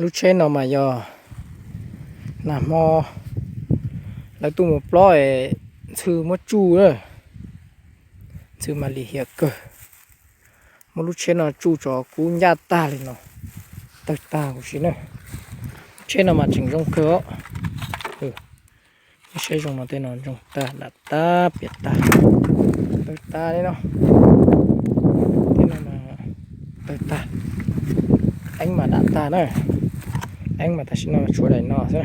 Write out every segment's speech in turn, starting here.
Lub tsheb no mas yog nag hmo lawv tuaj mus plob es ntxhw muab tsuj lawm. Ntxhw mas lim hiam kawg. Muab lub tsheb no tsuj tso kub ncaj tag li no, tawg tag huv si na. Tsheb no mas tseem zoo kawg os. Saib zoo no tej no zoo tag, dam tag, piam tag, tawg tag li no. Tej no mas tawg tag, eeb mas dam tag na. Eeb mas tam sim no tshuav daim no xwb.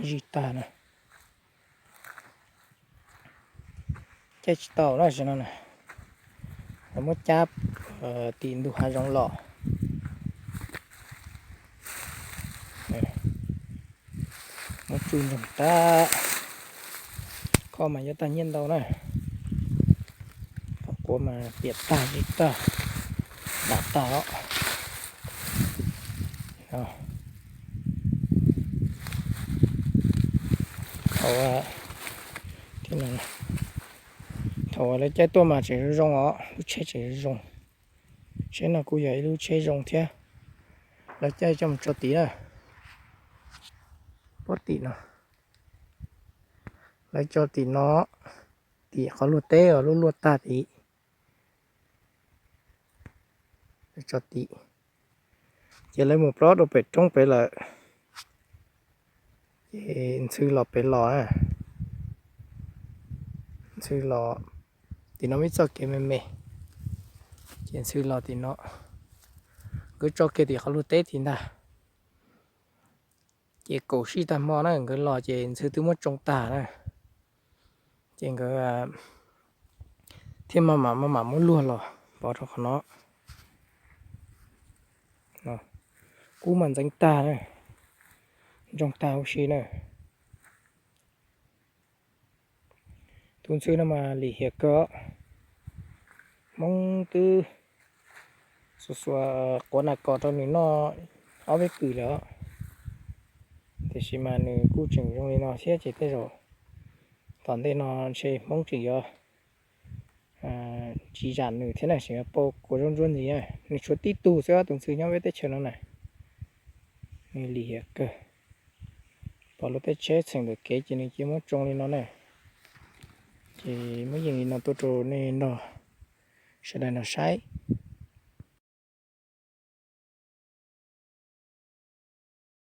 Zij tag na. Caij tsis tau na, tam sim no na, muab cab tim ntug hav zoov los. Muab tsuj ntsoog tag, koj mas yuav tag nyiaj ntau na. Qhov quav mas piam tag, zij tag, dam tag os. Thaum, thaum lawv caij tuaj mas tseem zoo zoo os, lub tsheb tseem zoo. Tsheb no kuj yog ib lub tsheb zoo thiab. Lawv caij coj mus tso tid na. Pob tim no, lawv tso tim no, tim qhov luaj teb os, lub luaj tag tid. Tso tim, ces lawv mus plob rau pem roob pem lawm. Ces ntxhw los pem los, ntxhw los tim no muaj ib txoj kev me me, ces ntxhw los tim no, nkawd tso kiag tim qhov luaj teb tid ntag. Ces kaum sij tag hmo na nkawd los ces ntxhw twb muab tsoo tag na. Ces nkawd thiaj maj mam maj mam muab luag los pov rau qhov no. Kub mas ntxeev tag na, ntsoog tag huv si na. Tus ntxhw no mas lim hiam kawg os. Hmoob twb xuas xuas quav nas kos rau nws noj ob peb pwm lawm os. Tiam sis mas nws kuj tseem zoo li no thiab ces tej zaum tom ntej no ntshe Hmoob tseem yuav tsis zam nws thiab na, tseem yuav pau quav zaub ntsuab ntxiv na. Nws tshuav tib tug xwb tus ntxhw nyob peb teb chaws no na. Nws lim hiam kawg. Pom luag tej tsheb txheem ntawm kev ces nws cia muab tsoo li no na. Ces muab yees li no tuaj rau nej nrog sawv daws nrog saib.